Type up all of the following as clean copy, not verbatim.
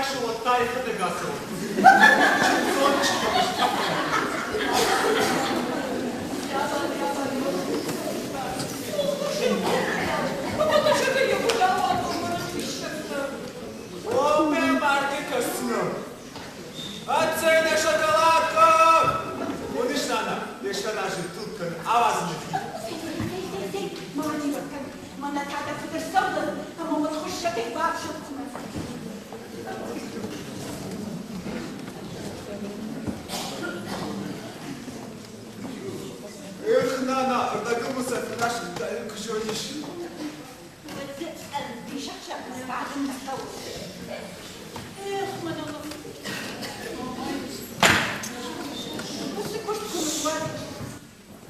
райсом уӕд та йӕхӕдӕг ацӕуӕд. Чындздзон чызг О, мӕ маргӕ кӕсдзынӕ! Ӕццӕй шоколадка! Уыныс, нана, йе сӕразы тыл кӕны, ауадзыны хид. Ма зивӕг кӕн, мӕнӕ та дӕ фыд ӕрцӕудзӕн, ӕмӕ уӕд хуыссӕгӕй бафсӕддзынӕ. Эх, нана, ӕрдӕгыл сӕ фӕрӕстытӕ куы зонис. Уӕд дзы ӕмбисӕхсӕв сбадын нӕ хъӕуы. Эх, мӕнӕ уыцы куыст куы ныууадзис,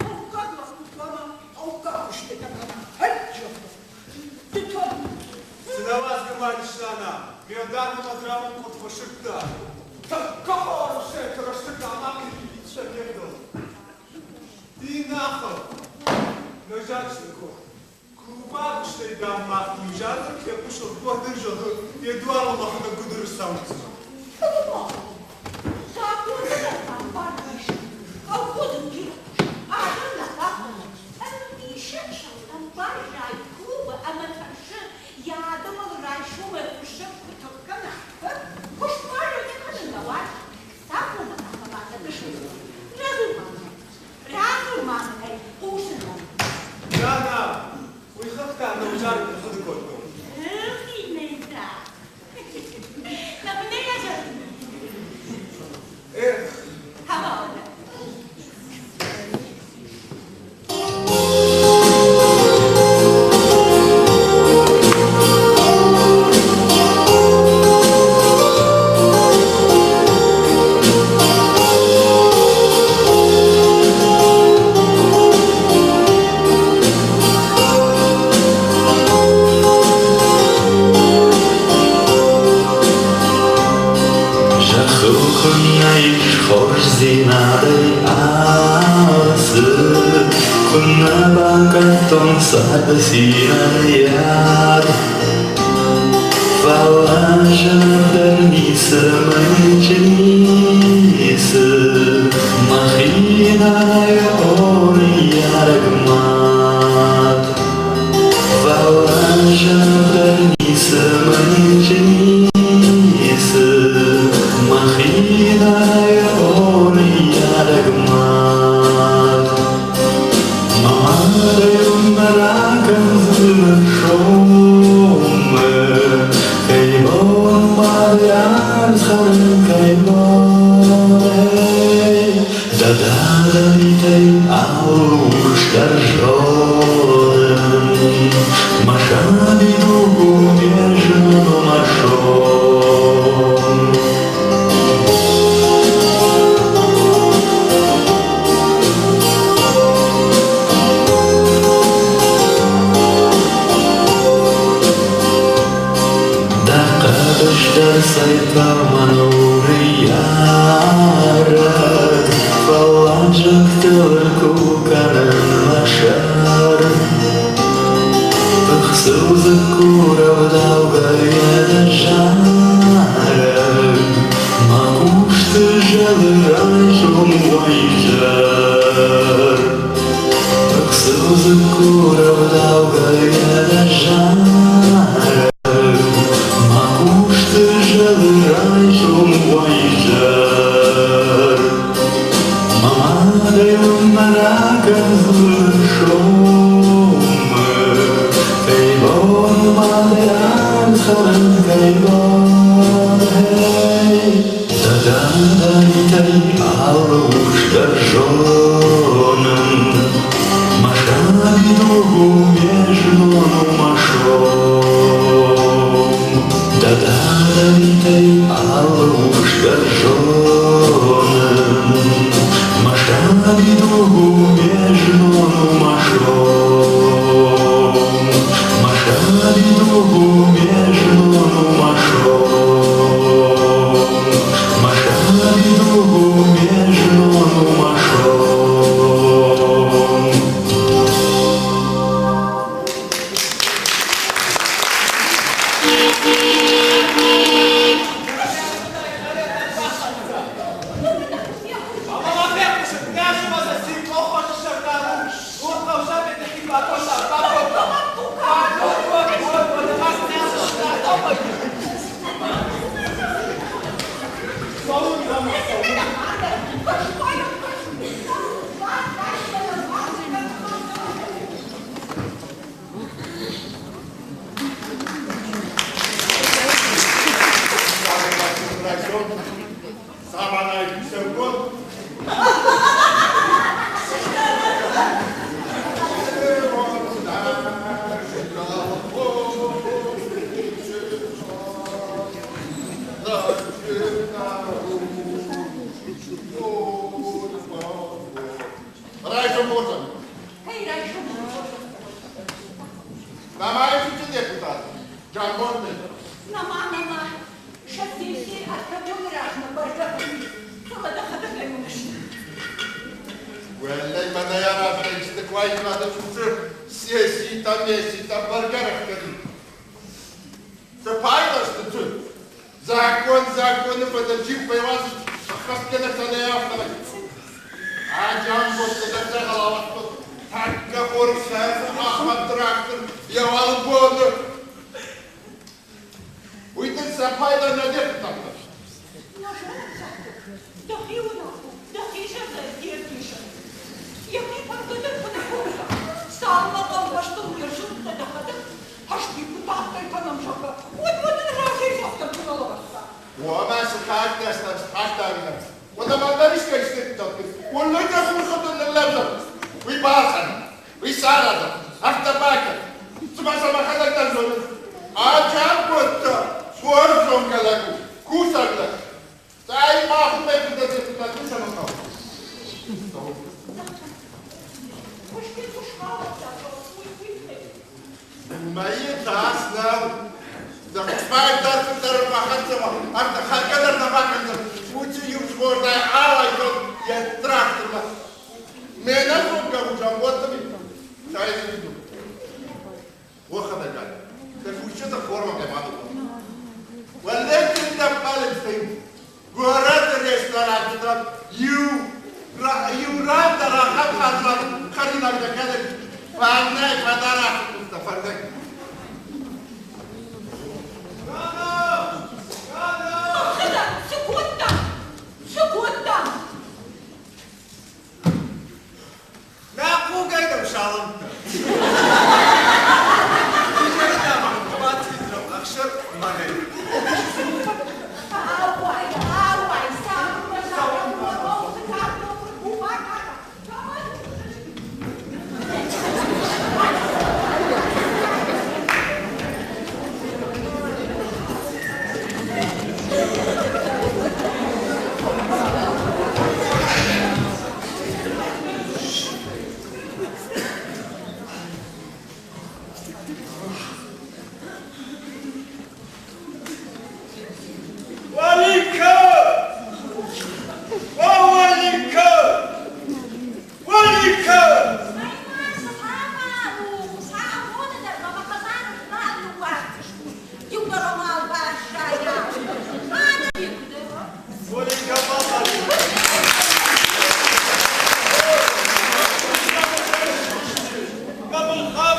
хъӕуккаг лӕппу хъуамӕ хъӕуккаг куыстытӕ кӕна, ӕрчъыхы. Ды та Цы нӕ уадзгӕ ма ис, нана, ме лдар мын ӕдрамон куыд фӕсырдта. Тӕккӕ хорз рӕстӕг ӕмӕ сӕ не вдӕлд. Иннӕ Нӕзачников, Кубагуыстӕй, дам, мах иузӕрдыг фехъусын, уӕд ын зӕгъы, йӕ дуарыл мӕхӕдӕг гуыдыры цӕудзынӕн. Клубы ӕмӕ тӕрсы, йӕ адӕмыл райсомӕй хуыссӕг куы тых кӕна, куыст ма рӕджы кӕнын нӕ уарзы, цахъомӕ Радзур ма мын ӕй, хъусын ӕм. Нана, уый хыгъд та нӕузар ныхъхъуыды кодтон. Хинӕйдзаг. Лӕбынӕй азӕрдын. Эх! Хӕмӕлӕ. Зӕххыл куыннӕ ис хорздзинадӕй ацы, Куыннӕ бакодтон царды цинӕн йӕ ад. Фӕлӕ зӕрдӕ ницӕмӕй ницы, Мӕхи ныййарӕг мад. Фӕлӕ зӕрдӕ ницӕмӕй ницы, Мӕхи ныййарӕг мад. Мӕ мадӕн мӕ ракӕндзынӕ сомы, Кӕй бон ма ӕрцӕрын, кӕй бонӕй, Дӕ дадалитӕй алурс дӕр зонын, Мӕ сабидуг у ме зону мӕ сон. Дӕ хъӕбыс дӕр цӕйтау-мӕнурыййарӕг, Фӕллад зӕгтыл ӕркъул кӕнын мӕ сӕр. Пыхцыл дзыкку рӕвдаугӕйӕ дӕ зарӕг, Мӕ хъусты зӕлы райсом уайзӕр. Пыхцыл дзыкку рӕвдаугӕйӕ дӕ зарӕг, Мӕ хъусты зӕлы райсом уайзӕр. Мӕ мадӕн мӕ ракӕндзынӕ сомы, Кӕй бон мадӕн цӕрын, кӕй бон, эй. Дӕ дадалитӕй алы урс дӕр зонын, Мӕ сабидуг у ме знон у мӕ сом. Дӕ дадалитӕй алы урс дӕр зонын, Мӕ сабидуг у ме знон у мӕ сом. Мӕ сабидуг у ме знон у мӕ сом. Мӕ сабидуг у ме знон у мӕ сом. Райсом хорзӕн. Кӕй райсом хорзӕн? Нӕма ис депутат? Джамболты. Нӕма, нӕма. Сӕ сесси ӕртӕ боны размӕ бӕргӕ фӕци, фӕлӕ дӕхӕдӕг ӕй уыныс. Уӕллӕй, мӕнӕ аразгӕ исты куы аивады цуцы сесситӕ-месситӕ бӕргӕ рӕхгӕнын. Цы пайда сты цы? Закон законы фӕдыл чи фӕуадзы, ӕххӕстгӕнӕг сӕ нӕ афтӕмӕй. Аджамболты дӕр дзӕгъӕл ауагътой. Тӕккӕ хорз сӕфы ахӕм трактор йӕ уӕлбоны. Уый дын сӕ пайда нӕ депутаттӕ. Нӕ зонын, дӕхи уынаффӕ, дӕхи зӕрдӕ де рдисӕн. Йӕхи фӕндӕ дӕр куы нӕ кодта. Цалынмӕ хъӕубӕстыл не рзылдтӕ дӕхӕдӕг, ӕз депутаттӕй кӕнӕм, зӕгъгӕ, уӕд уӕд ын разӕй загъта куы нӕ лӕвӕрдта. Уомӕ сыхаг дӕстӕн схаста ӕви Уӕдӕ ма дӕр искӕй депутатты уӕллӕй дӕ хурхытыл ныллӕудзӕн. Уый балхӕн, уый саразӕн, афтӕ бакӕн. Цыма сӕ мӕхӕдӕг дӕр зонын. Аджам кодта, хорз зонгӕ лӕг у, кусӕг лӕг. Цӕй махмӕ куыд депутат ницӕмӕн хъӕуы. Мӕйы тас нӕу. Зӕххъусмӕ дӕр бахӕццӕ уа, ӕртӕ хӕргӕ дӕр нӕ бакӕндзӕн. Уыцы иу згъордӕй ауайдзӕн йӕ трактормӕ. Ме нӕзонгӕ уызӕн, уӕддӕр цӕй зынд у. Уӕхӕдӕг дӕ кусджытӕ формӕ ма Уӕллӕгты ӕппӕлынц горӕты ресторанты дӕр иу иу ран дӕр ахӕм хӕрзад хӕринаг нӕ кӕны. Фӕрнӕй фӕдарӕх къухтӕ фӕрнӕг. Цы кодта? Цы кодта? Мӕ хъугӕй дӕм салӕмттӕ. Изӕры дам бацыдтӕн ӕхсӕр мӕнӕй. Ауай, ауай, Уӕликка! О, уӕликка! Уӕликка! Уӕликка бахъазы. Габылхан,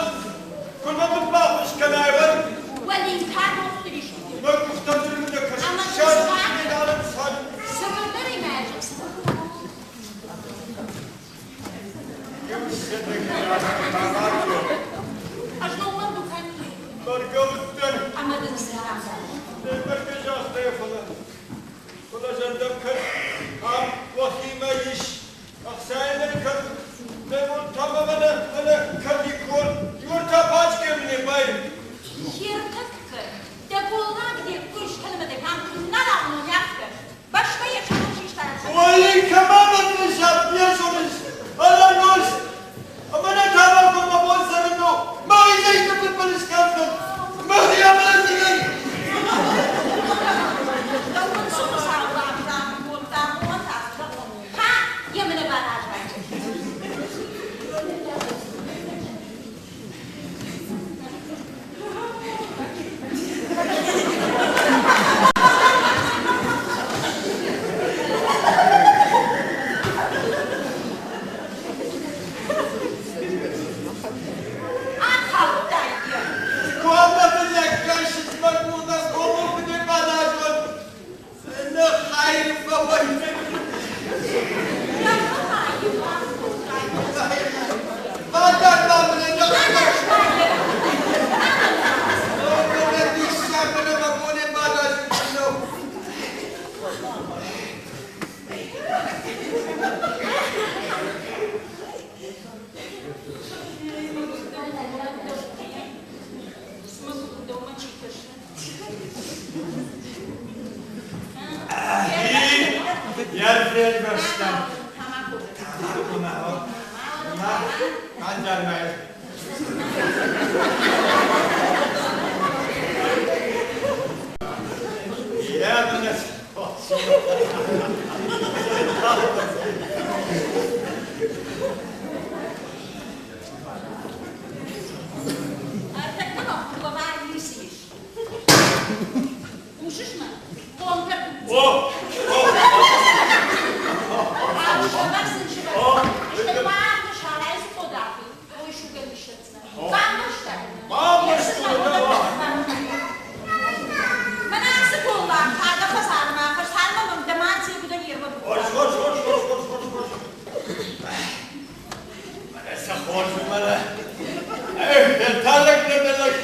куы мӕ мын баххуыс кӕнай, уӕд мӕ къухтӕм нӕ кӕсыс. Бӕргӕ уыдтӕн, бӕргӕ загъта, фӕлӕ, фӕлӕ зӕрдӕ кӕд ам уӕхимӕ ис, ӕхсайӕнӕй кӕд нӕ мӕнӕ мӕнӕ кӕдиккон, иуӕртӕ пачкӕ мне бай. Ой, кӕмӕ мын не зоныс, ӕнӕнос, ӕмӕ нӕ тамако мӕ бон цӕрын у, мӕхицӕй фыдбылыз кӕндзӕн, мӕхи амӕлдзынӕн. Комнаты лӕггӕсыс мӕ къухтӕ комыл куы не баразон, ныххайы фӕуай. Фӕндаг ма мын диссаг мын ӕмӕ боне баразын нӕу. Фелвӕстӕн. Тамако мӕ ӕндӕр мӕ. Хъусыс мӕ? Хъомтӕ О! Хорз, хорз, хорз, хорз, хорз, хорз, хорз. Мӕнӕ сӕ хорз мӕнӕ. Эх, дӕлталӕг нӕ дӕлӕг.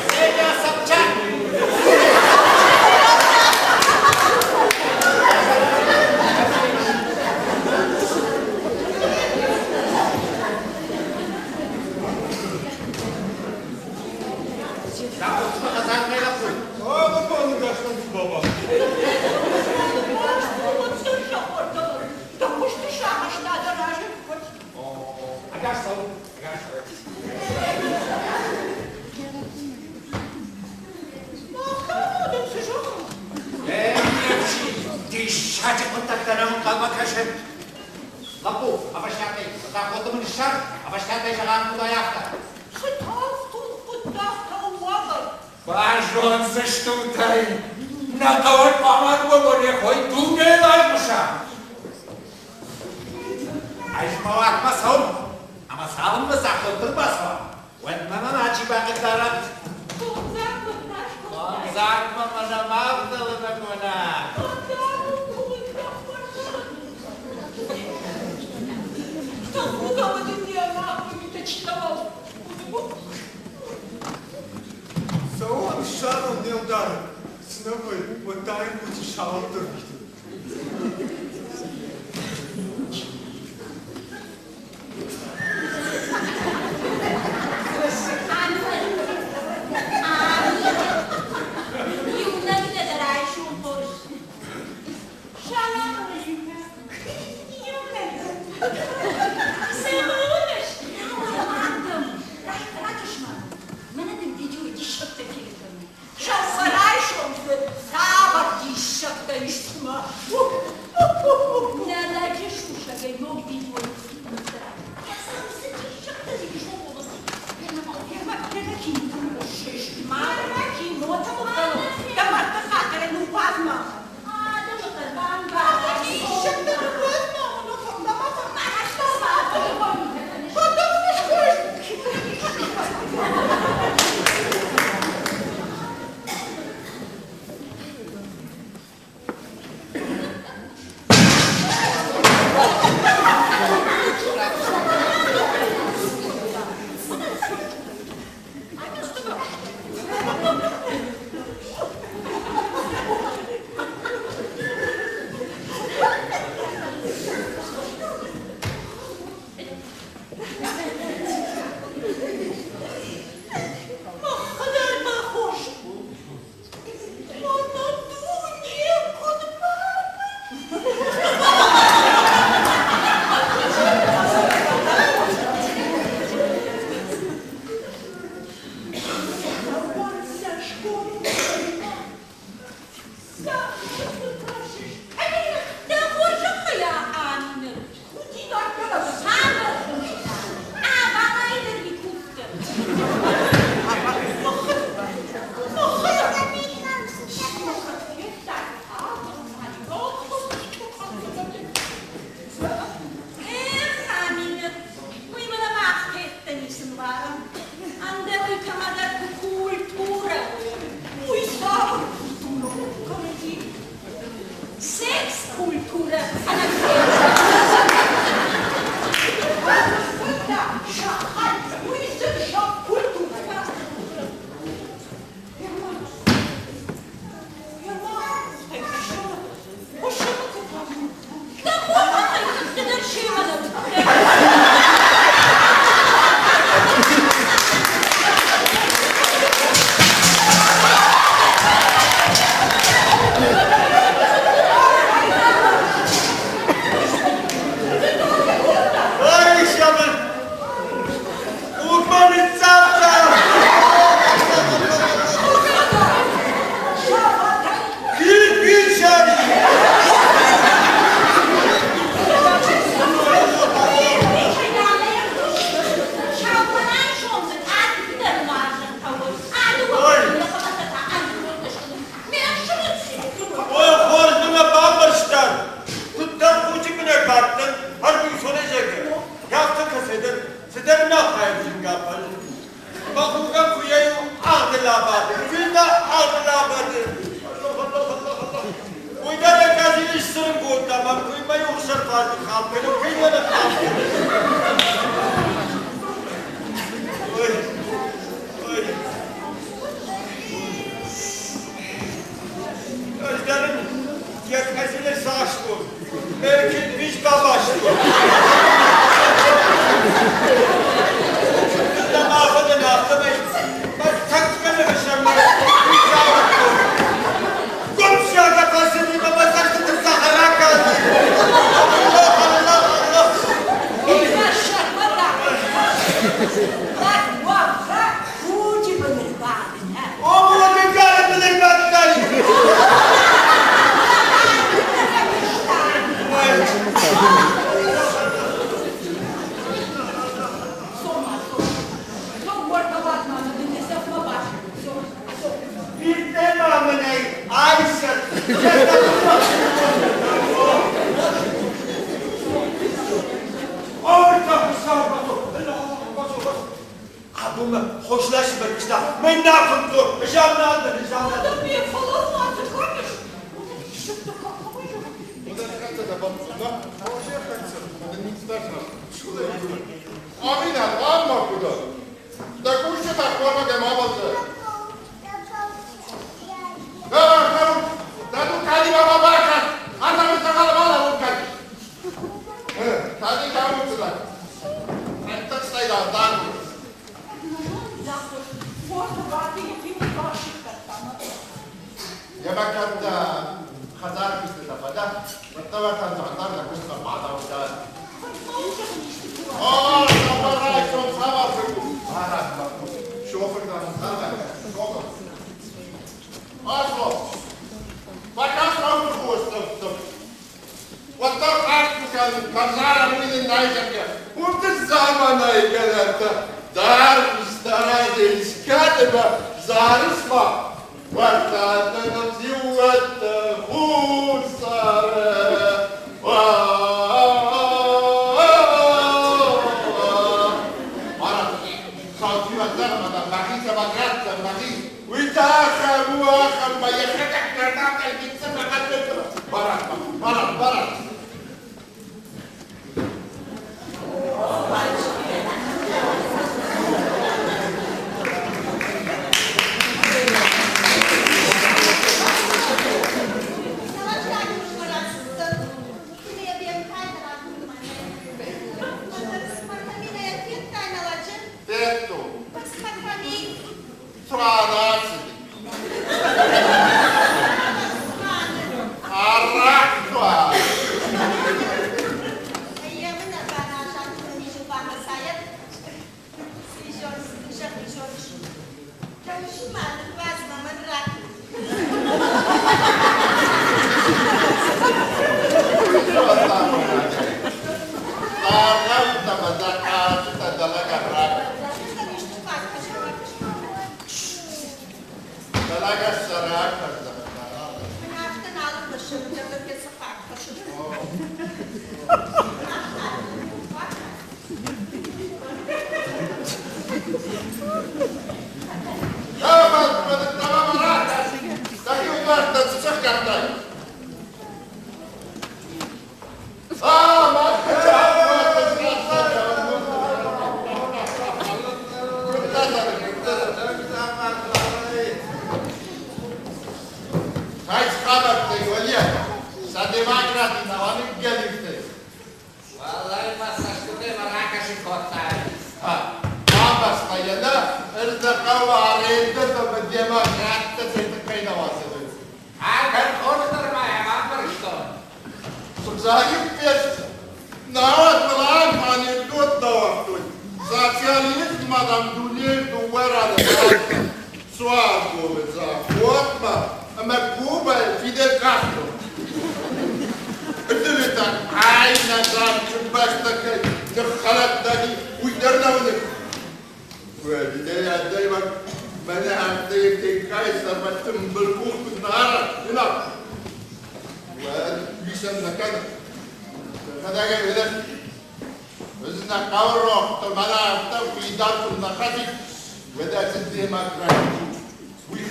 Ксения Собчак! Диссаджы хъуыддӕгтӕ нӕм ӕнхъӕлмӕ кӕсы. Лӕппу, ӕвӕстиатӕй, фӕтӕхгонд мын ссар, ӕвӕстиатӕй зӕгъӕн куыд афтӕ. Базондзыстут ӕй, нӕ хъӕуӕн хъуамӕ уӕлӕхой дунейыл айхъуыса. Ӕз мӕ уатмӕ цӕуын, ӕмӕ цалынмӕ зӕххыл ӕрбацӕуа, уӕдмӕ мӕ мачи бахъыгдарӕд. Комдзагмӕ мӕ нӕма ӕвдӕлы мӕ къона. Цӕуон, ссарон не лдары, цы нӕ вӕййы, уӕд та йын уыцы сауӕрдты рвитын.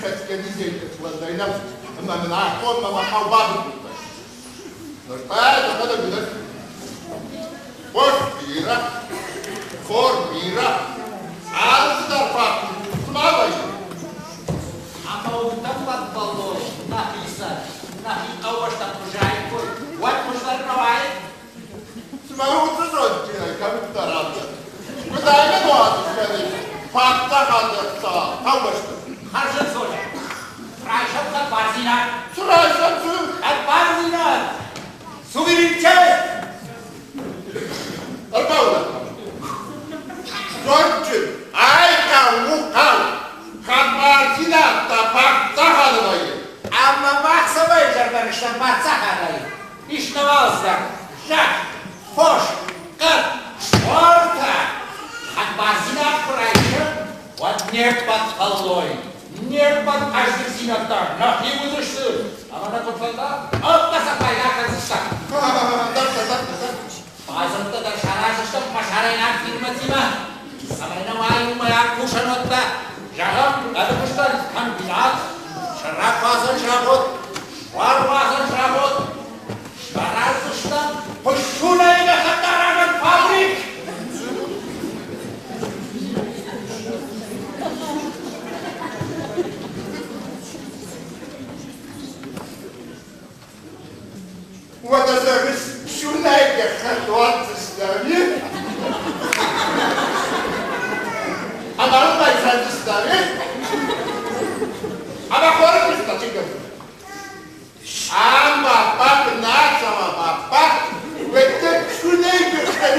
хӕцгӕ низӕй уӕлдай нӕу, ӕмӕ мын афонмӕ мӕ хъӕу бабын кодтай. Ныр та дӕхӕдӕг уыныс. Фос бирӕ, хор бирӕ, алцыдӕр фаг, цы ма вӕййы? Ӕмӕ утӕппӕт фӕллой нӕхицӕн, нӕхи хъӕубӕстӕ куы заиккой, уӕд хуыздӕр нӕ уаид? Цымӕ уыцы зондджынӕй кӕмдӕр равзӕрд? Куыд ӕй нуазын кӕнис паддзахады ӕхца хъӕубӕсты? Хӕрзӕнцонӕй. Райсӕм хӕдбардзинад. Цы райсӕм, цы? Хӕдбардзинад! Суверенитет! Ӕрбаулӕфӕм. Зондджын, ай хъӕу у хъӕу. Хӕдбардзинад та паддзахады вӕййы. Ӕмӕ мах цӕмӕй зӕрдӕрыстӕм паддзахадӕй? Ис нӕ уалдзӕг, зӕхх, фос, хъӕд, спортӕ. Хӕдбардзинад куы райсӕм, уӕд не ппӕт фӕллой, не ппӕт хъӕздыгдзинӕдтӕ нӕхи уыдзысты, ӕмӕ нӕ куыд фӕнда, афтӕ сӕ пайда кӕндзыстӕм. Бадзырдтӕ дӕр сараздзыстӕм фӕсарӕйнаг фирмӕтимӕ, цӕмӕй нӕ уа иумӕйаг кусӕнуӕттӕ, зӕгъӕм, хъӕдыкуыстӕн комбинат, сӕракуадзӕн завод, суаруадзӕн завод. Сараздзыстӕм пысулӕй гӕххӕттаразӕн фабрик. Уӕдӕ зӕгъыс, сунӕй гӕххӕтт уадздзыстӕм, и? Ӕмӕ уымӕй фӕндзыстӕм, и? Ӕмӕ хоры куыст та чи кӕны? Ӕмӕ бабнацӕмӕ баба, уӕддӕр сунӕй гӕххӕтт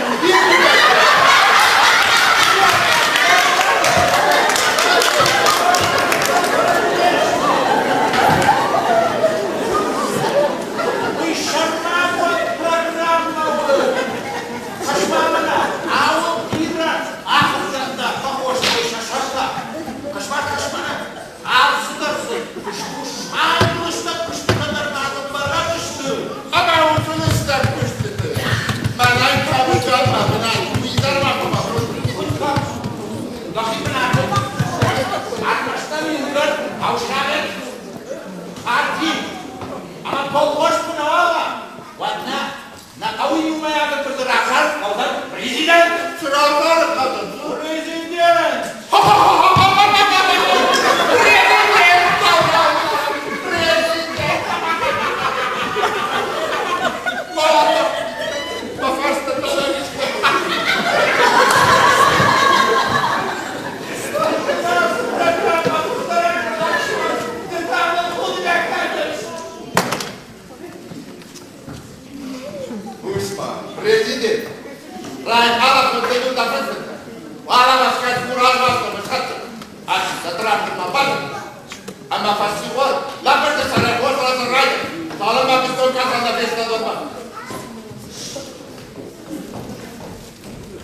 Уый сӕрмагонд программӕ у. Кӕс-ма мӕнӕ, ауыл бирӕ ахуыргӕндтӕ фӕхостой сӕ сӕртӕ. Кӕс-ма, кӕс мӕнӕ, алцыдӕр дзы сусман лыстӕг куыстытӕ дӕр ма дзы бӕрӕг сты. Ӕмӕ уыцы лыстӕг куыстыты мӕнӕй табуджан мӕ бынат, уый дӕр ма куы бахъуыд. Куыд кӕм? Дӕхи бынаты. Ӕрмӕстдӕр иугӕр хъӕусавет парти ӕмӕ колхоз куы нӕ уа, уӕд нӕ нӕ хъӕуы иумӕйаг ӕмбырды равзар хъӕудзӕн президент. Цы равзары хъӕдын? Президент! Президент! Мӕ фӕрстӕ талӕгисты. Хъус-ма, президент, райхъала кодтой дӕ фыдфыдтӕ. Уӕлӕмӕ скӕс муралвӕстӕмӕ схӕццӕ. Аци сатрапмӕ базыдта. Ӕмӕ фӕсивӕд лӕппӕртӕ сӕрӕхос разын райдыдта. Цалынмӕ быстон кӕсӕн фестадонмӕ.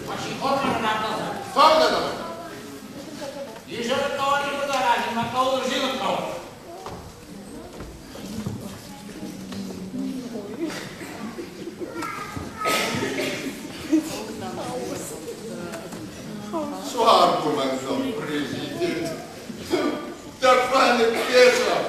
Фӕсихормӕ ракалдзӕн. Цӕуылнӕ зӕгъыс? Изӕры хъӕуӕн ивгъуыд аразынмӕ хъӕуы зилын хъӕуы. Суаргомӕн президент. Дӕ фӕнык фесӕф.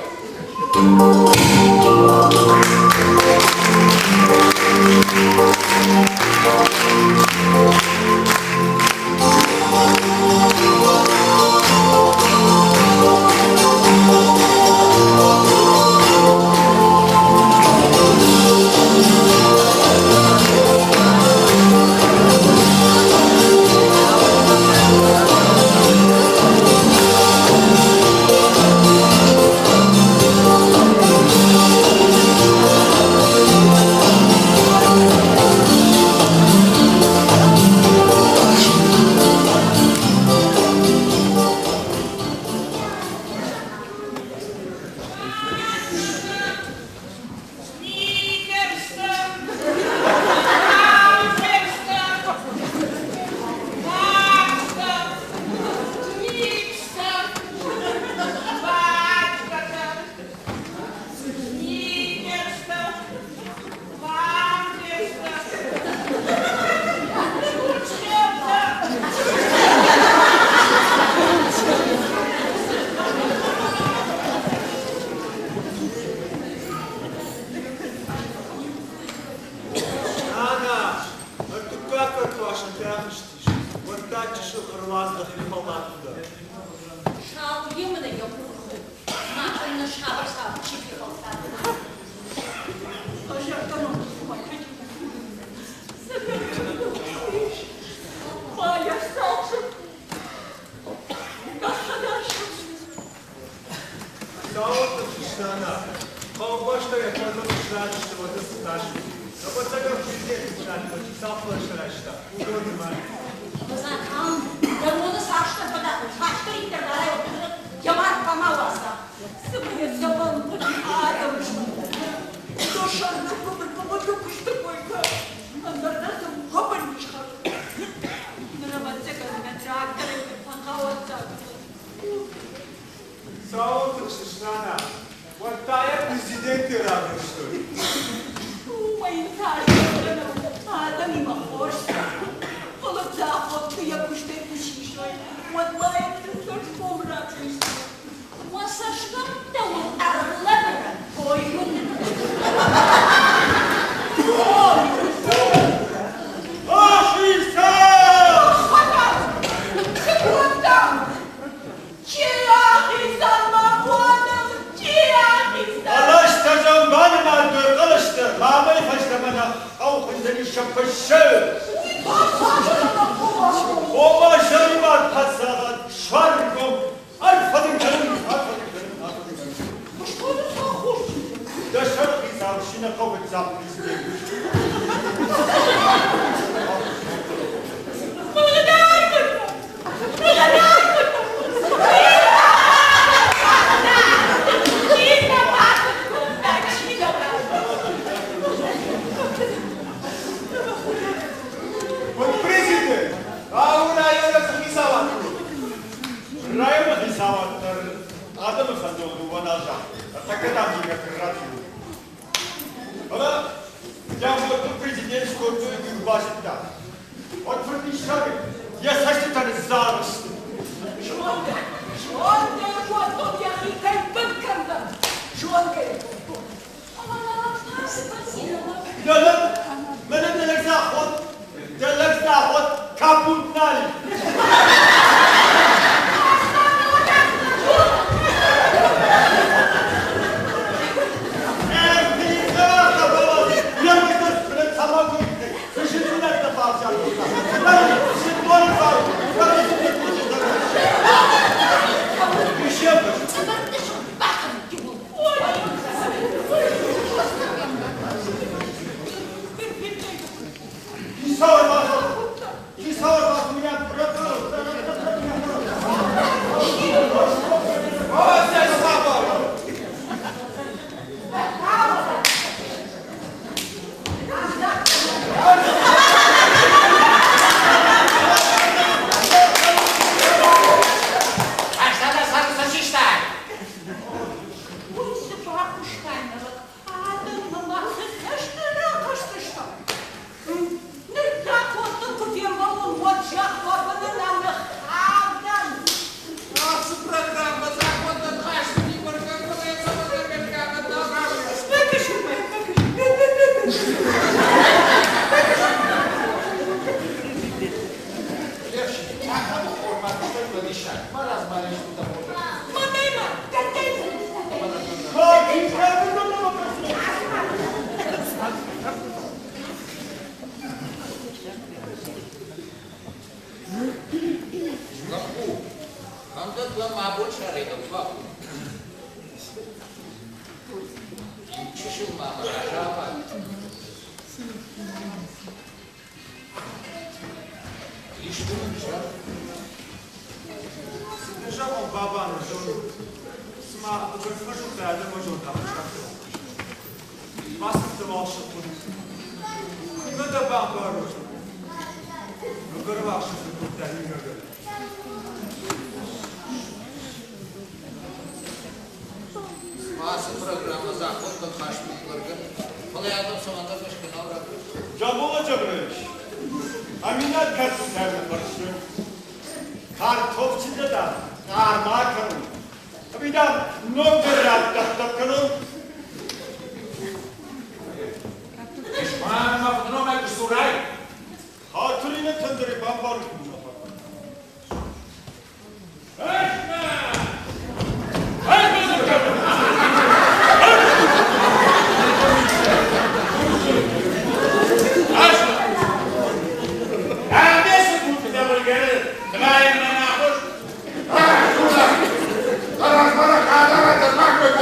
Para, para, para, para,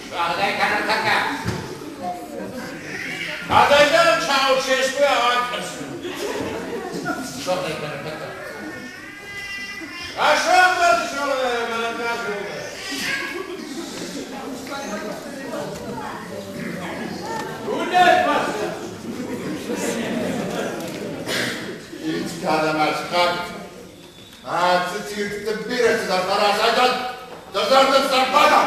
Суӕгъдӕ кӕн ныртӕккӕ! Адӕймаг Чаушеску ӕвӕццӕгӕн. Суӕгъдӕ кӕн ныртӕккӕ! Ацы циркты бирӕ цыдӕртӕ расайдзӕн, дӕ зӕрдыл сӕ бадар.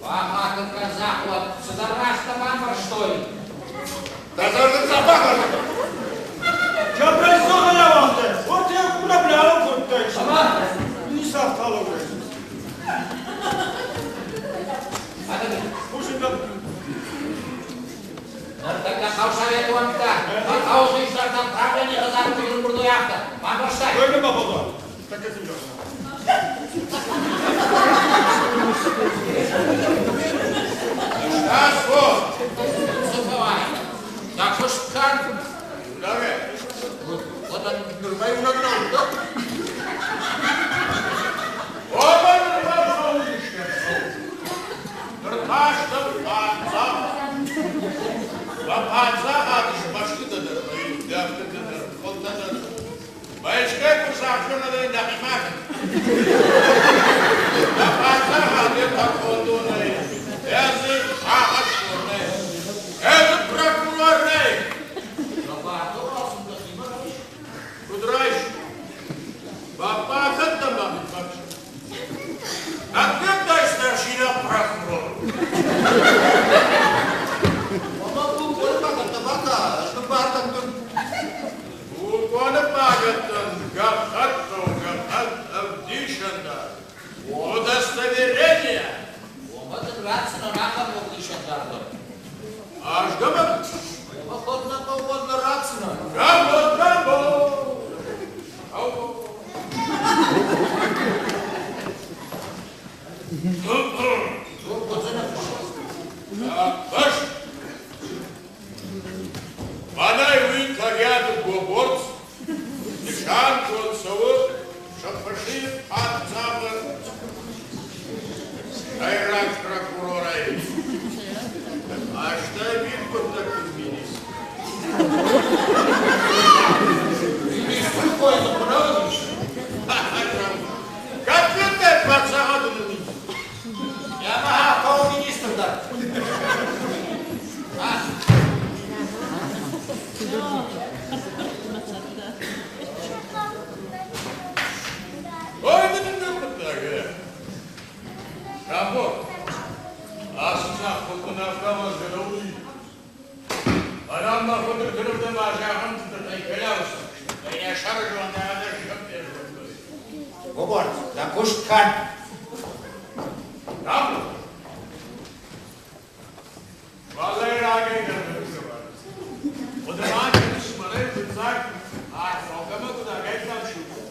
Бахатыр кӕн, Захуат, цыдӕр раст нӕ бамбӕрстой. Дӕ зӕрдыл сӕ бадар. Ныртӕккӕ хъӕусоветы уӕнгтӕ хъӕуы хистӕртӕн правленийы хӕдзары куыд ӕрымбырд афтӕ. Бамбӕрстай? Цы фӕуай? Дӕ куыст кӕн. Удостоверение! Уымӕ дын ратдзынӕн ахӕм ӕвдисӕндар дӕр. Азгӕмӕн! Уымӕ ратдзынӕн. Гамбо, гамбо! Ау! Баш! Мӕнӕй уый Тӕгиаты Гоборц, нысангонд цӕуы Сӕппӕсийы паддзахы сӕйраг прокурорӕй. Азтӕй мидхъуыддӕгты министр. Министры кой дзы куы нӕ уыдис. Кӕд федтай паддзахады министр? Ӕмӕ хъӕуы министр дӕр. Ой, ды дын хъуыддаг, Гамбо, ацы зӕххыл дын афтӕ уӕзгӕ нӕ уыди. Мӕнӕн мӕ хуыдыртырырдӕм азӕхын цыдӕртӕй кӕлӕусы, стӕй йӕ сӕрызонд ӕмӕ сӕппӕрстой. Гоборц, дӕ куыст кӕн. Гамбо, Уӕллӕй рагӕй дӕр нӕ ныццӕвӕд. Хъуыды ма кӕныс мӕнӕй фыццаг арфӕгӕмӕ куыд агайдтам сылгой?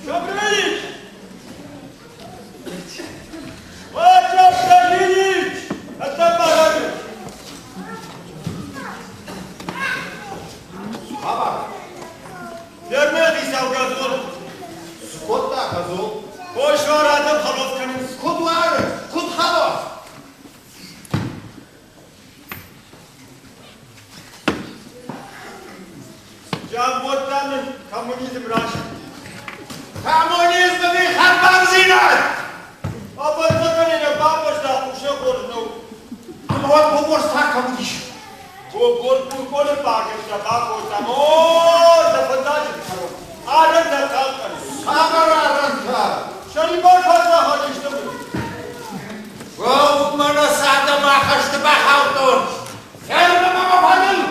Чабрилич! Чабрилич! Это бараны! Баба! Фермер хицау газон. Цы кодта газон? Къосвар адӕм хӕлоф кӕнынц. Куыд уары, куыд хӕлоф? Джамботта нын коммунизм расидти. Коммунизмы ми хӕдбардзинад! Ӕвӕццӕгӕн нӕ бамбӕрста, хъусӕн хорз нӕу. Ӕмӕ уӕд Боборс та кӕм уыдис? Боборс булкъоны бакӕстӕ бакодта, о, дӕ фӕндаджы кӕрон. Арӕнтӕ хъахъхъӕны. Цавӕр арӕнтӕ? Сӕрибар паддзахад исты мын. Уӕу, мӕнӕ цы адӕм ахӕсты бахаудтон! Фермӕмӕ мӕ фӕдыл!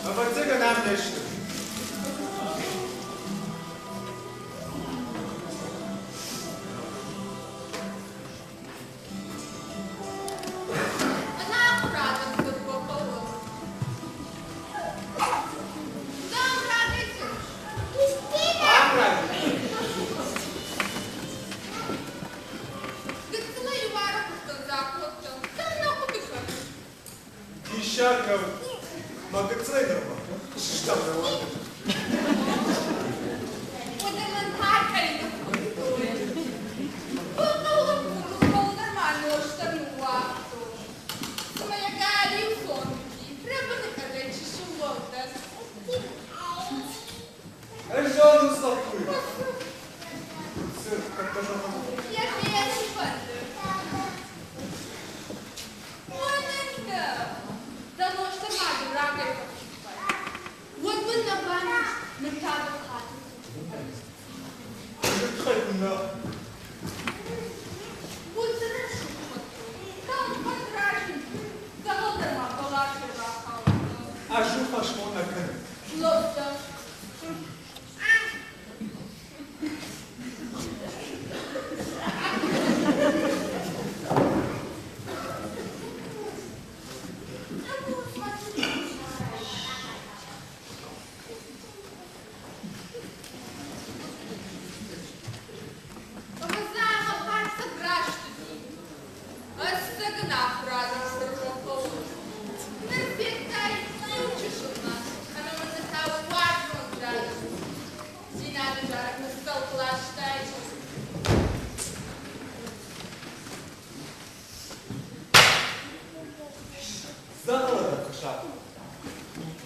Ӕвӕццӕгӕн ам не сты. Ам рагӕй. Диссаг кӕм мӕ гыццылӕй нырма сыстам нӕ уаты. Ӕз зонын лӕппуйы. Цы, кӕддӕр зӕгъын. Тыххӕй куыннӕ. Ӕз у фӕсмон нӕ кӕнын. Дзӕгъӕлы дӕр куы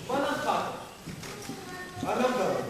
Мӕнӕн хатыр. Ӕнӕвдӕлон.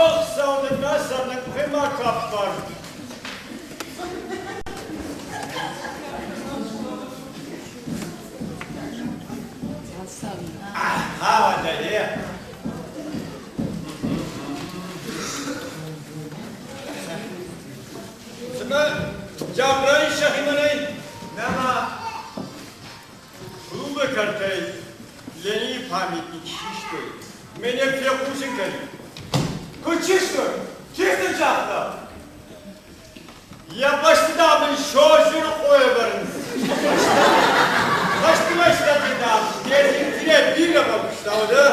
Ӕхсӕв дын нӕ сӕр нӕ къухӕй ма куы аппар. Ахӕ, уӕдӕ, Цымӕ Джабраи сӕхимӕ нӕй? Нӕма. Клубы кӕртӕй Ленины памятник систой. Мӕнӕ фехъусын кӕн. Куыд систой? Чи сын загъта? Йӕ бӕсты, дам, ын Созырыхъо ӕвӕрынц. Хӕсты рӕстӕджы, дам, Ленин бирӕ бакуыста, уӕдӕ?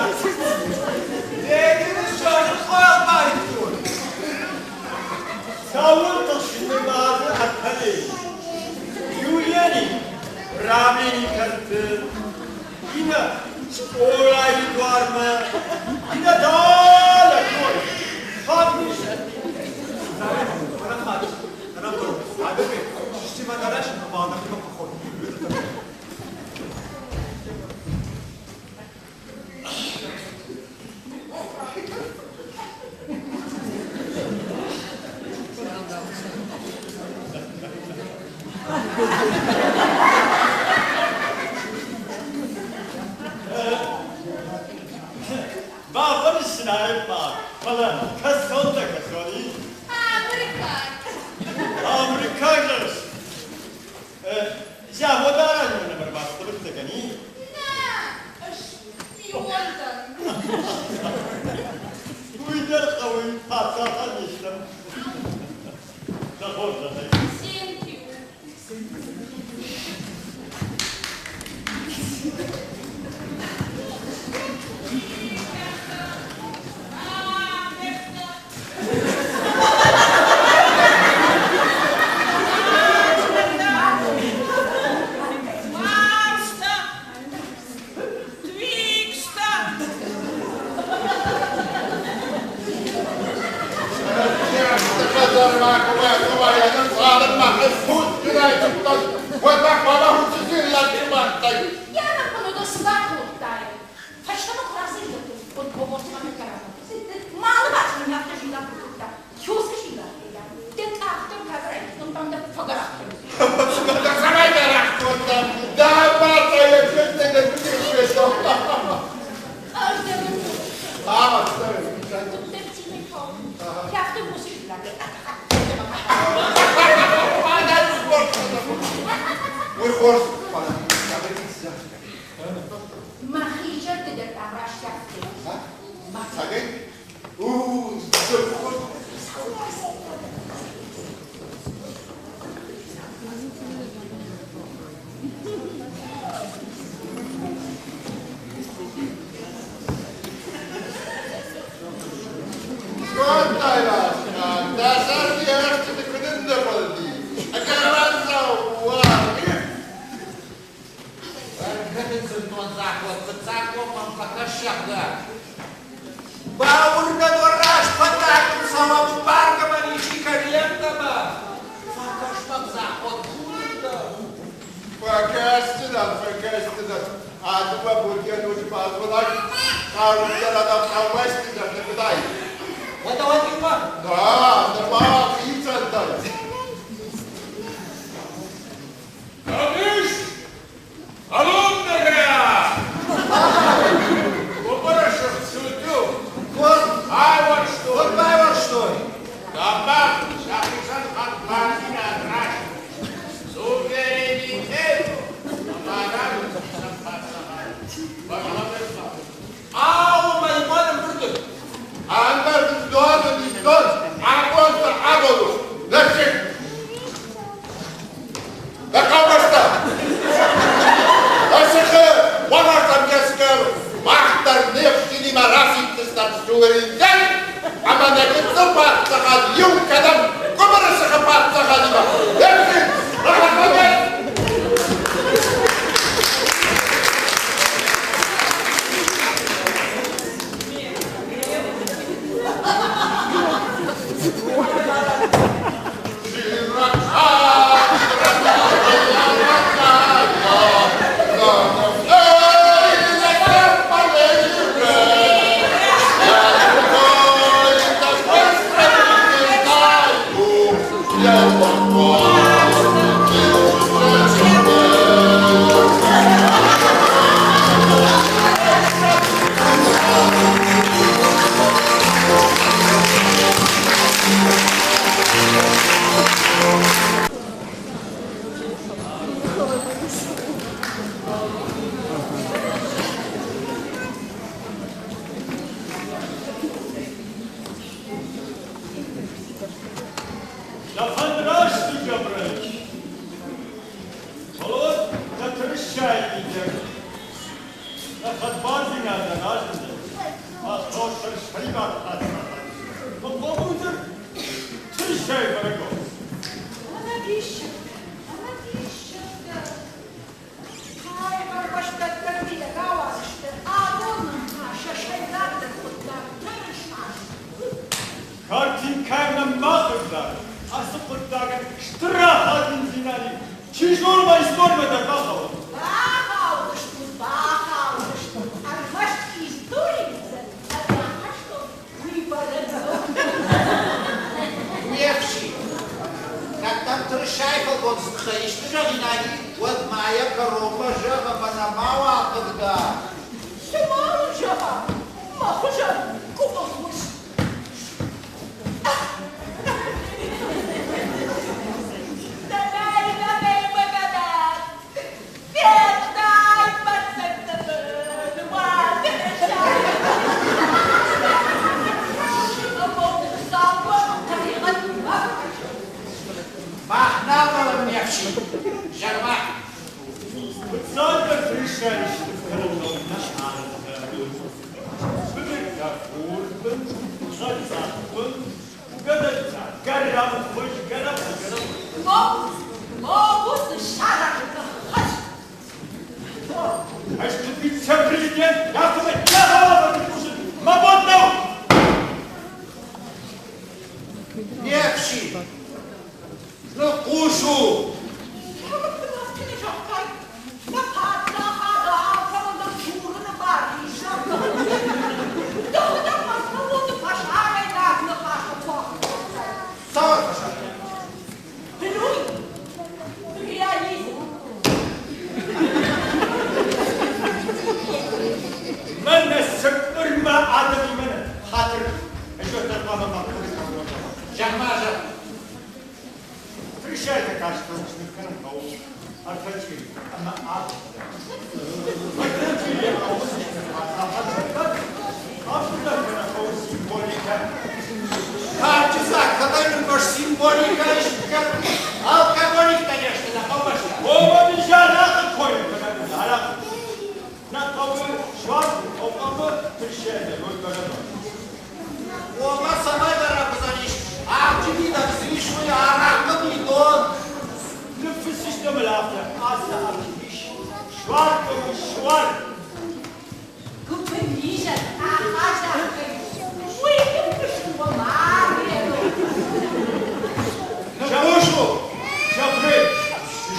Ленины Созырыхъойыл баивтой. Цӕуыл тыхсын нымады ӕртӕлей? Иу Ленин правлени кӕрты, иннӕ скъолайы дуармӕ, иннӕ далӕ кой. Фабрис. Бафӕрсынӕй ма, фӕлӕ кӕцон дӕ кӕцон и? Америкаг зӕгъыс? Завод аразынмӕ нӕм ӕрбацыд кӕни? Уый дӕр хъӕуы паддзахад не стӕм. Дӕ хорзӕхӕй. Не Ӕфсин, ныхъхъус у! Цӕмӕн дын афтӕ нӕ загътай? Нӕ паддзахады алкӕмӕн дӕр дзурыны бар ис, зӕгъгӕ. Дӕхӕдӕг ма цӕуылты фӕсарӕйнаг ныхасы куы кодтай? Цавӕр фӕсарӕйнаг? Плюй! Реализм! Мӕнӕ цы къуырма адӕмимӕ нӕ хатыр ӕз уӕддӕр хъуамӕ ма Зӕгъ-ма, зӕгъ. Фрисӕйтӕ кастыл ныккӕнын хъӕуы ӕртӕ чъири ӕмӕ авд. Ӕртӕ чъирийӕ хъӕуы афтӕ кӕнӕ хъӕуы символикӕ. Кадджы кӕдӕй нын символикӕ ис, алкоголиктӕ не сты нӕ хъӕубӕстӕ. Ома арахъы кой кӕнӕ арахъ. Нӕ хъӕуы суар, хъӕуы фрисӕйтӕ Ома цӕмӕй бӕрӕг уыдзӕнис, авджы мидӕг цы ис, уый арахъхъы бидон. Ныффыссыстӕм ыл афтӕ, ацы авджы ис суар хъӕуы суар. Гуыбыннизӕн ахъаззаг кӕй у, уый дын фысты уӕ маргӕ. Ныхъхъус у! Зӕгъы,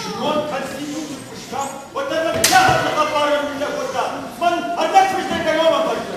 знон конституци куыста, уӕддӕр нӕ йӕхӕдӕг хабары нӕ кодта. Мӕн ӕрдӕгфыстӕй кӕронмӕ бӕззы.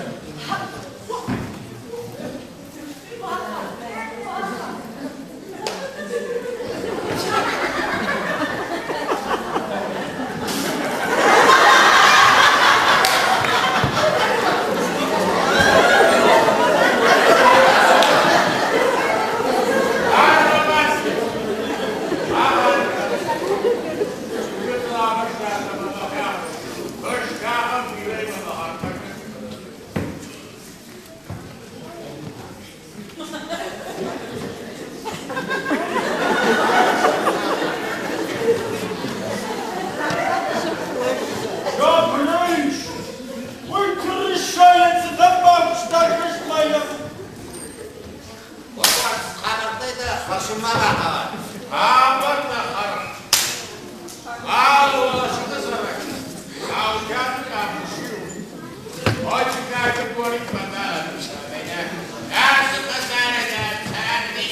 Жабрыш! Уый тырысайӕ цыдӕр бамбӕрста йӕ. Хабӕрттӕй дӕ фӕрсынмӕ бахъавӕд. Хабӕрттӕ хӕрын. Алуашыты цӕрӕг. Аукӕты къахысиу. Очкаты горит Ацы хӕдзары дӕ царди.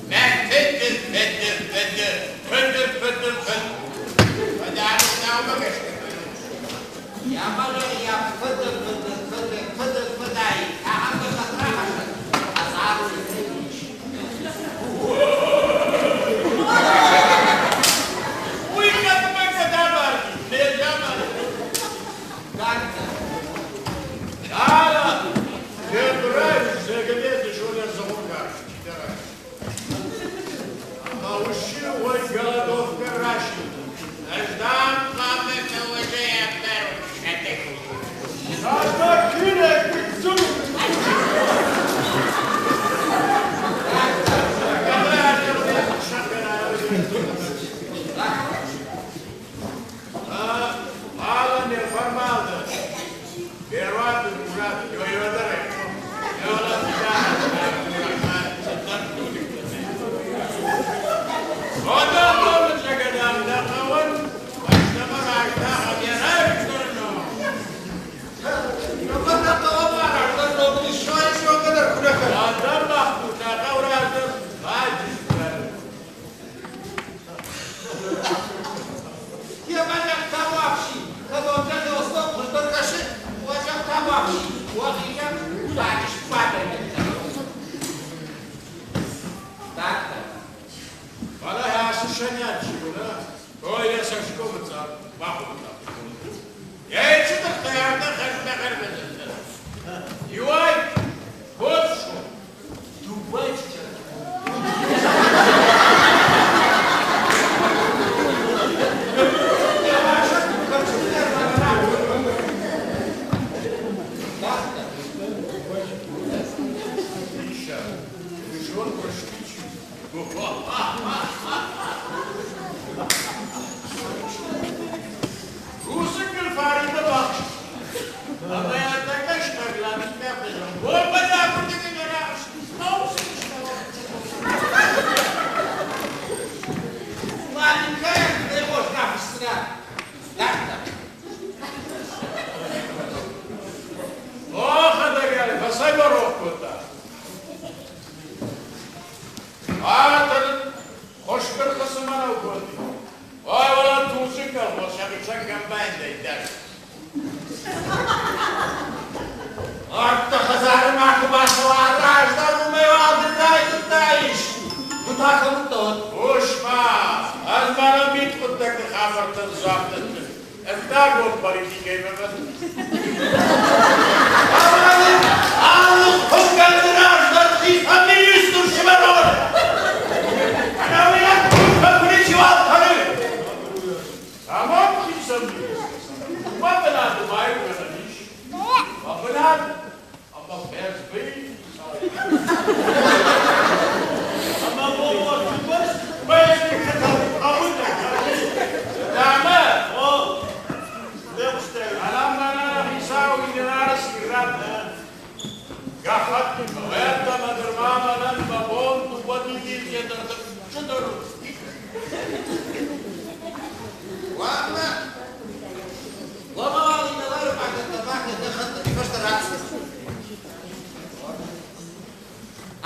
Мӕ фыды фыды фыды фыды фыды фыд. Фыдӕбоннаумӕ гӕсгӕ Йӕ мӕлӕ йӕ фыды фыды фыды фыды фыдӕй ахӕм гӕххӕтт рахӕссӕд, хӕдзары кӕй ис. Уый кӕдмӕ кӕдӕмарди, незаманы. Дарддӕр. Дала, Февраль зӕгӕмӕ зоня зонгар, Ӕмӕ уый голодовка ращи. Ӕз дам хъуамӕ фӕуӕзӕй ӕппарон сӕдӕг. Тата кирек битсун. Мало неформално. Первый мурат, йойодere. Ӕртӕ хӕдзары ма куы бацӕуа, раздӕр уымӕй уал дын райдыдтаис. Ды та кӕм уыдтон? Хъус-ма, ӕз мӕнӕ мидхъуыддӕгты хабӕрттӕн дзуапп дӕттын. Ӕддагон политикӕйы мӕ Алы хуымгӕнды раздӕр хицӕн министр сывӕрон. Ӕнӕуый ӕртхутӕг куы ничиуал кӕны. Цӕмӕн хицӕн министр? Уымӕ бынаты баиугӕнӕн ис. Мӕ бынат ӕмӕ ФСБ-йы хицау. Ӕмӕ Бобо, Дамӕ! Мӕнӕ хицау инӕлары сирӕттӕ. Гӕххӕттимӕ, уӕдта нырма мӕнӕн мӕ бон дыууӕ дивизийӕ дӕр чидӕр у. Ладно. Ломовал инӕлары пагӕттӕ бахе гӕххӕттити фӕсте рацудӕй.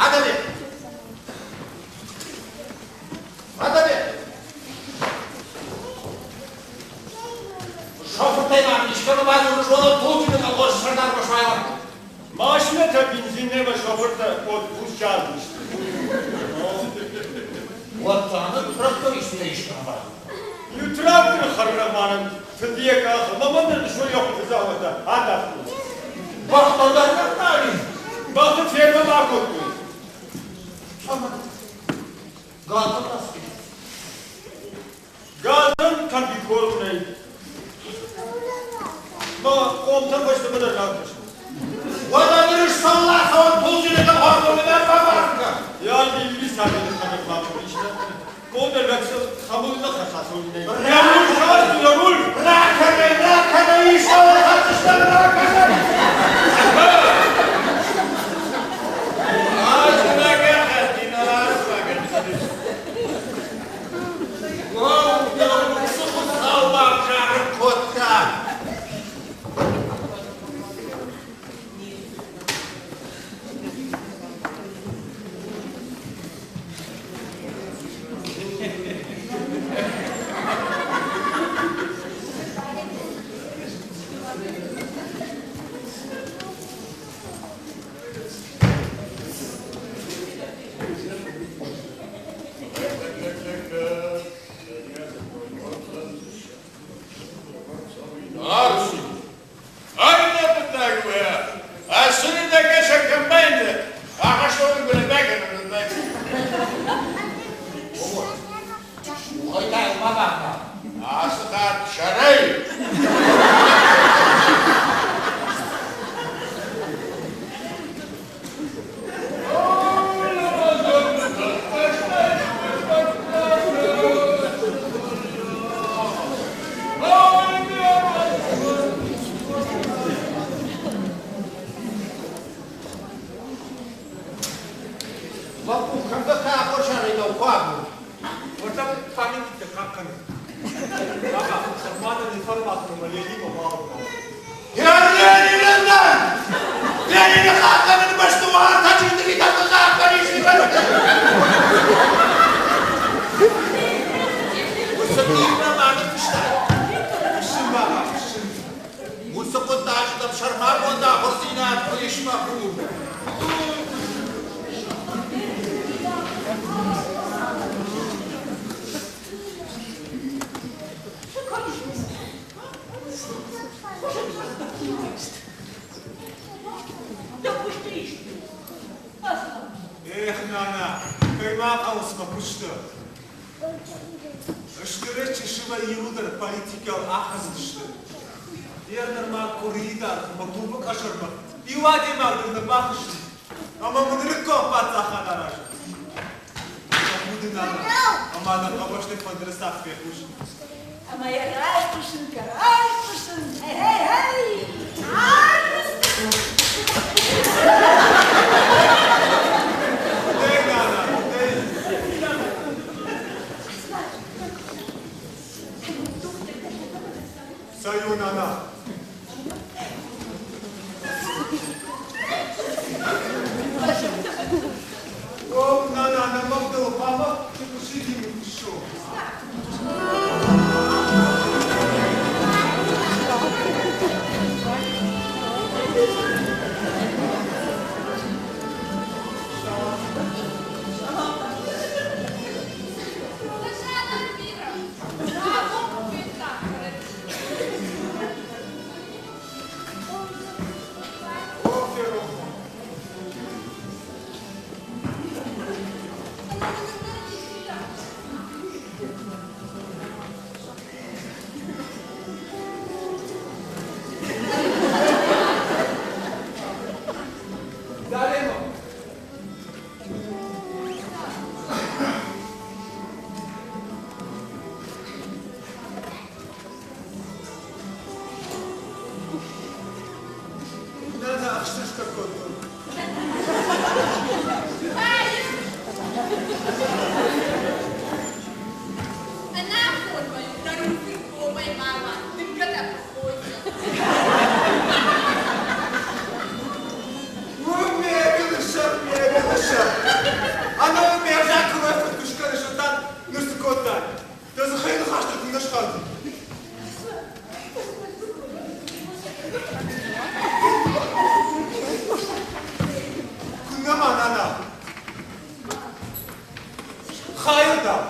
Адӕме! Адӕме! Шофыртӕй ма искӕмӕ бадзуры зоны Путины колхозы сӕрдар Башмайон. Машинӕтӕ бензинӕй шофыртӕ отпуск ӕрвысты. Уӕд та нын трактористтӕ искӕмӕ бадзуры. Иу тракторы хӕррӕманӕн фыдыйӕ къахы, мӕ мӕнӕн дысон йӕ хъуыды дзаумӕттӕ адавтой. Бӕхтӕ дӕр нӕ Бӕхты фермӕмӕ акодтой. Ӕмӕ галтӕ та Галтӕн комбикорм нӕй. Мӕ хъомтӕн фӕстӕмӕ дӕр нал кӕсын. Уӕдӕ ныр сфӕллацӕуӕн тулджыны хъӕбӕр бабаргӕ. Я Лили сабиты хӕдӕг бабар Кода лӕгсыл хамылына хасасолинӕй. Руль, шасту, руль! Ракӕнай, ракӕнай, истӕуыл хӕцдзыстӕм, ракӕнай! Ӕз нӕ гӕххӕтт инӕлары пагӕтты. Уӕу, цы хуыцау бавзарын кодта! Арси! Айна пытаю Асыны да каша комбайна, а что вы Хойтай, ма бахъа. Ацы хатт сӕрӕй. Лӕппу, кӕнгӕ та ахуырсарӕй дӕу хъуаг у. Уӕртӕ памятниктӕ хъахъхъӕны. Баба, сӕрмадӕн информаци Ленинмӕ бауырнӕд. Ленины Ленины хъахъхъӕныны бӕсты уартӕ чызджытӕ хъахъхъӕнис. Уыцы динмӕ ма ныффыстай? Фыссын, баба, фыссын. Уыцы хъуыддаджы дӕм сӕрмагонд ахуырдзинад куы ис, мӕ хур. Эх, нана, кӕй ма хъӕуыс мӕ куысты? Стырӕй чысылӕй иуылдӕр политикӕйыл ахӕцыдысты. Йе нырма къуырийы дӕргъы мӕ клубы къӕсӕрмӕ иу адӕймаг дӕр нӕ бахызти, ӕмӕ мын нырыккон паддзахад аразы. Тӕхуды нана, ӕмӕ нӕ хъӕбысты фӕндыры цагъд фехъус. Ӕмӕ йӕ райхъуысын кӕ, райхъуысын! Хей, хей! Дӕй, нана, дӕй. Цӕй у, нана? О, нана, нӕ мӕвдӕлы хъуамӕ фехъусид. Райсом. О, ферох мӕ. Зарема! Нана ӕхсӕзтӕ кодтон. Уым ме гылы сӕр, ме гылы сӕр. Ӕнӕ ме взаг куы нӕ фыд куы скӕныс, уӕд та ныр цы кодтай? Дӕ дзыхӕй ныхӕстӕ куы нӕ схауди. Куыннӕ ма, нана? Хайыр дам.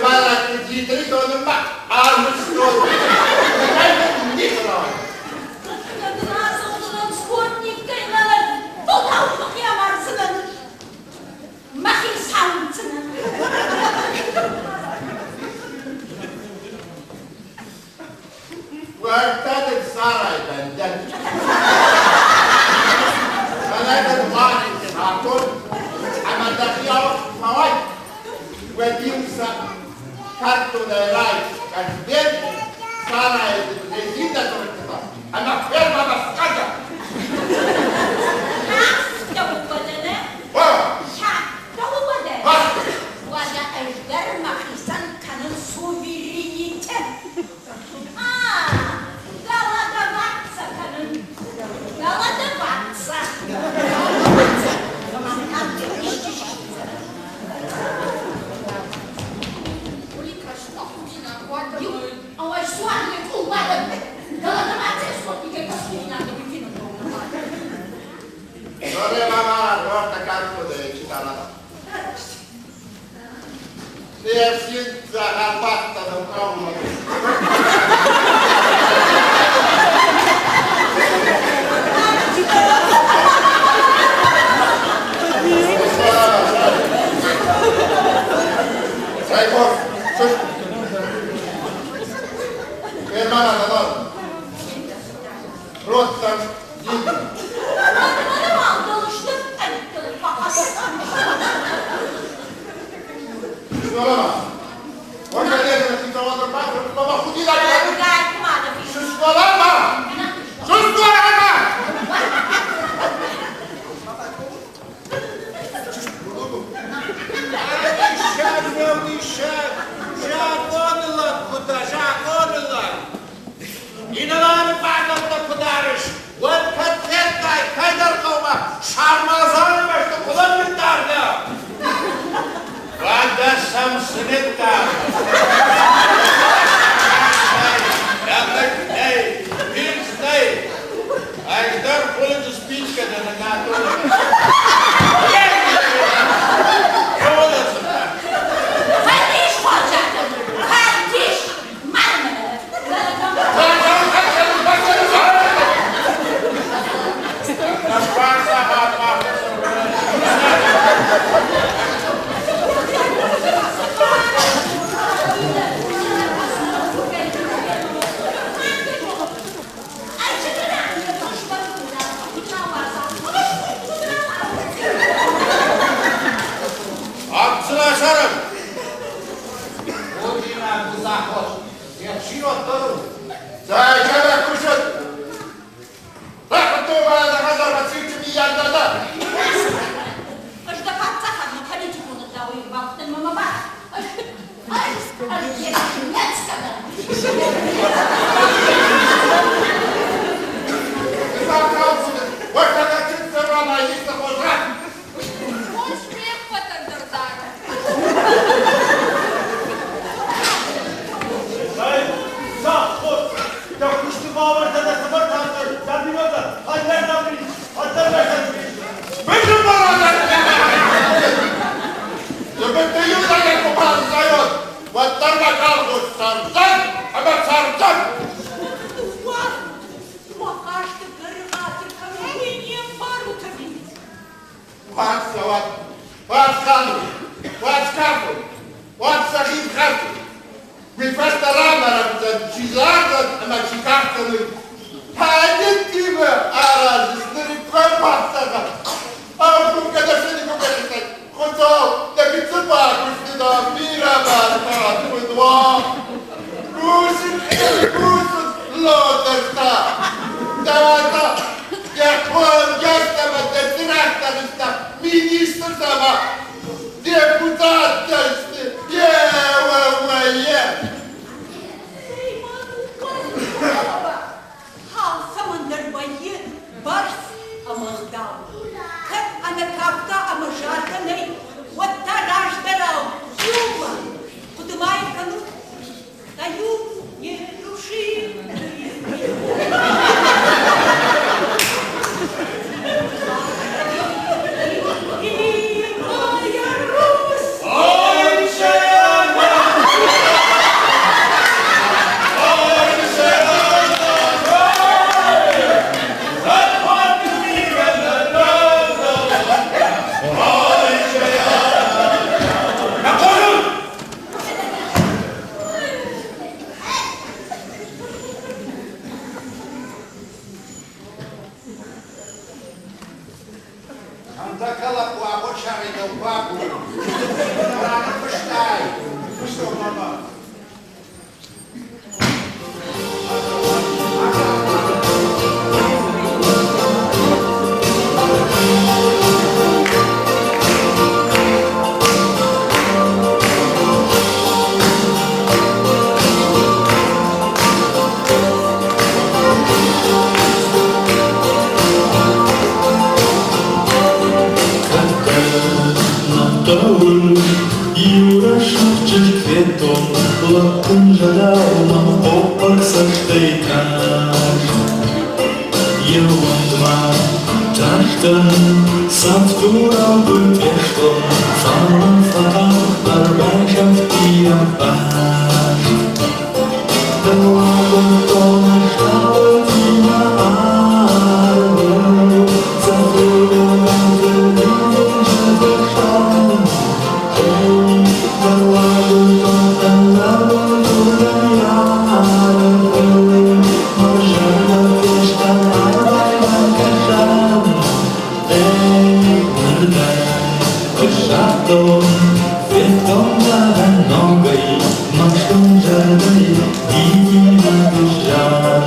Моя Русь! Иу рӕсугъд чызг федтон, лӕппын зӕдау мӕм хъоппӕг цӕстӕй каст. Йӕ уындмӕ тарстӕн, цавддурау фестон, фӕлӕ фӕтагъддӕр байсӕфти ӕваст. Дӕу агуырдтон ӕстъалытимӕ арвыл, цавддурау дидинджыты хсӕн. Дӕу агуырдтон ӕнӕбындурӕй арвыл, мӕ зӕрдӕ фестад арвӕй кӕсӕн. Эй, ныр дӕ ссардтон, федтон дӕ ногӕй, мӕстон зӕрдӕйы дидинӕг зад.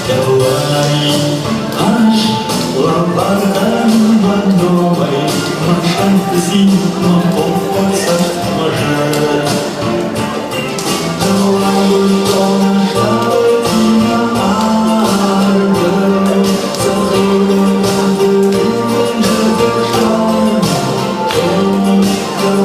Дӕуӕй ӕз лӕвар дӕн мӕ номӕй, мӕ сӕнтты цин, мӕ хъоппӕг цӕст, мӕ зӕд. Дӕу агуырдтон ӕстъалытимӕ арвыл, цӕхӕрдонты дидинджыты хсӕн. Дӕу